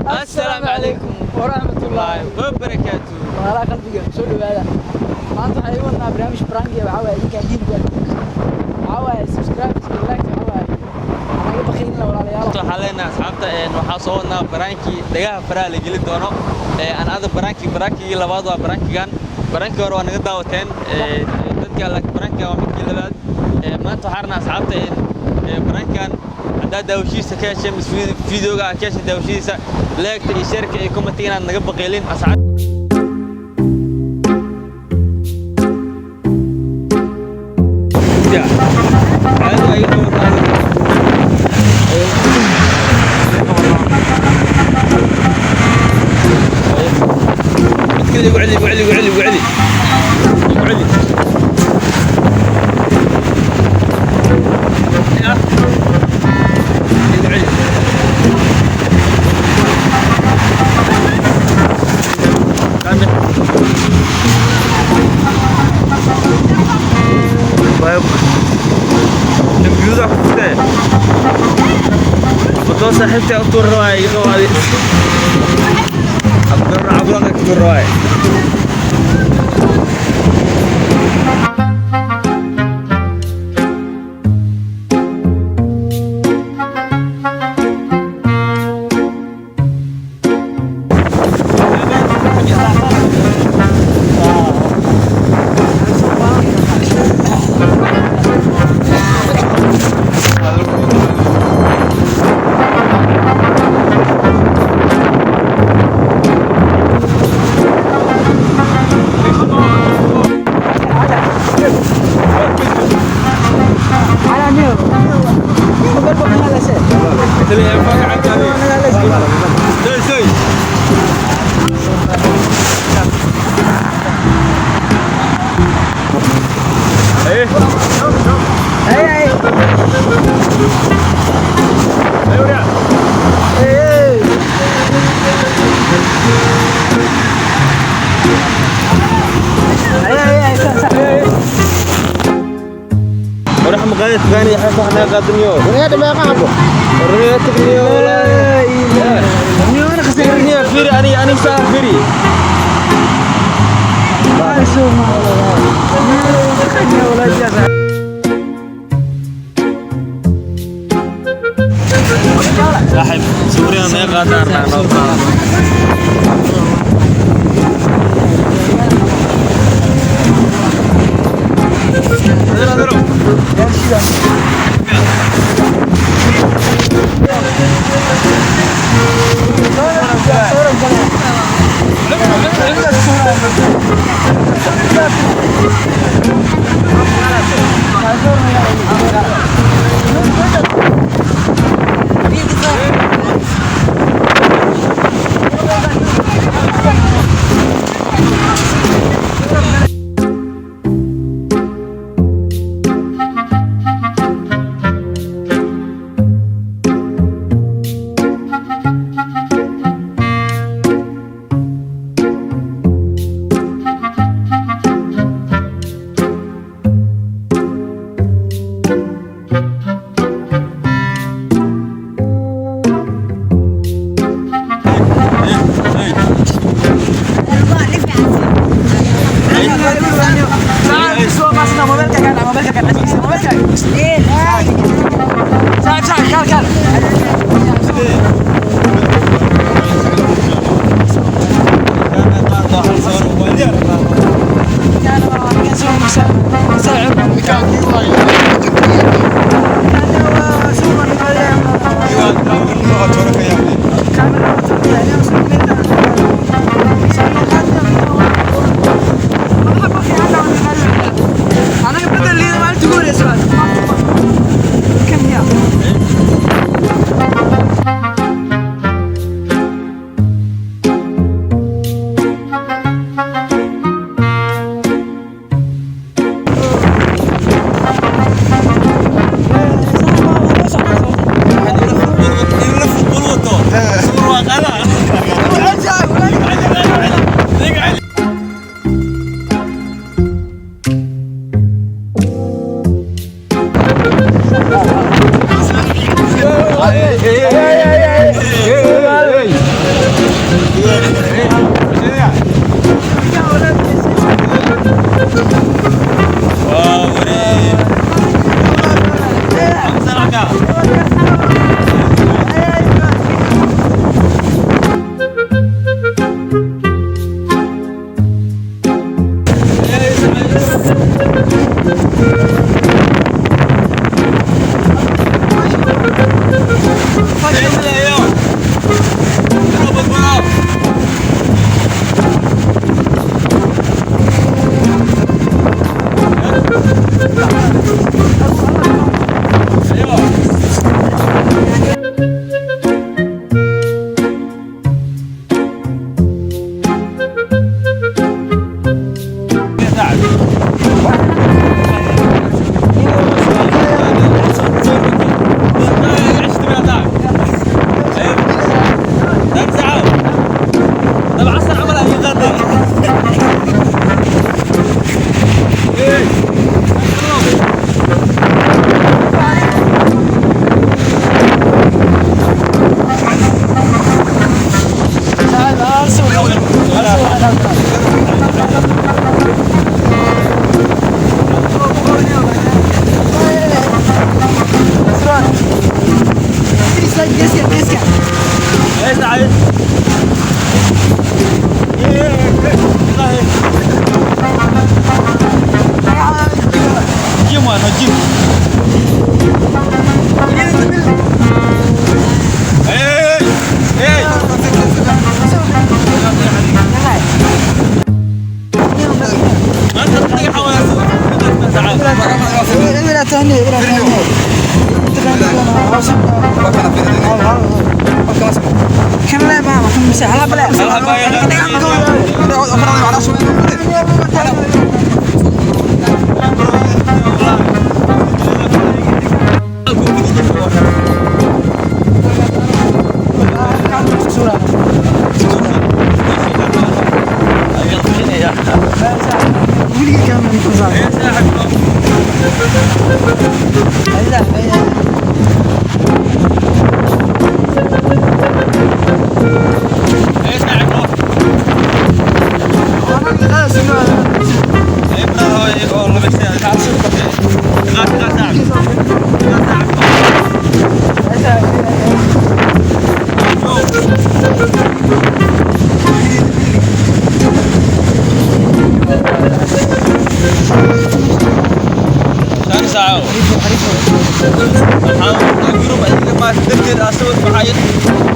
Assalaamu calaykum waraxmatullaahi wabarakaatu. Walaalaha qalbiga, soo dhawaada. Maanta waxaan igu wadnaa barnaamij prank. Waxaa waaye idinkaan diin ku waxaa waaye subscribe iyo like. Waxaa waaye anaga bakhaylina, walaalayaal. Maanta waxaan leenahay asxaabta waxaa soo wadnaa prank-kii dhagaha faraha la geli doono. Aan ada prank-kii, prank-kii labaad waa prank-kigan. Prank-kii hore waa naga daawateen dadka, laakiin prank-kigan waa midkii labaad. Maanta waxaan rabnaa asxaabta prank-kigan haddaad daawashihiisa ka hesheen mise videoga aad ka hesheen daawashadiisa, like-ta iyo share-ka iyo comment-iga inaad naga baqeelin asxaab. Caadi ay iga qabataa. Mid kale igu celi, igu celi, igu celi, igu celi, igu celi. Ya. Igu celi. Kaamil. Waayo. Dambiyada ku jirtee. Waddo saaxiibtay u tuur rabaa, iga qabaadi. Cabdurra Cabdurra ka tuur rabaa. Telefoonka gacantaada. Soy, soy. Eh. Hey, hey. Hey, waryaa. Hey, hey, hey, hey. Warax maqaayad taqaani xeebta wax naga qaadaniyo. Waryaada, meeqa xabo? Warniyo tagniyo walaahi. Niyo fiiri, ani ani saa fiiri. Saaxiib, suuriyada naga qaadaan noo qaada. Adero, adero. Waa wareey. Salaamka. Jim waa no jim. Hey, hey. Maanta dhagaxa waa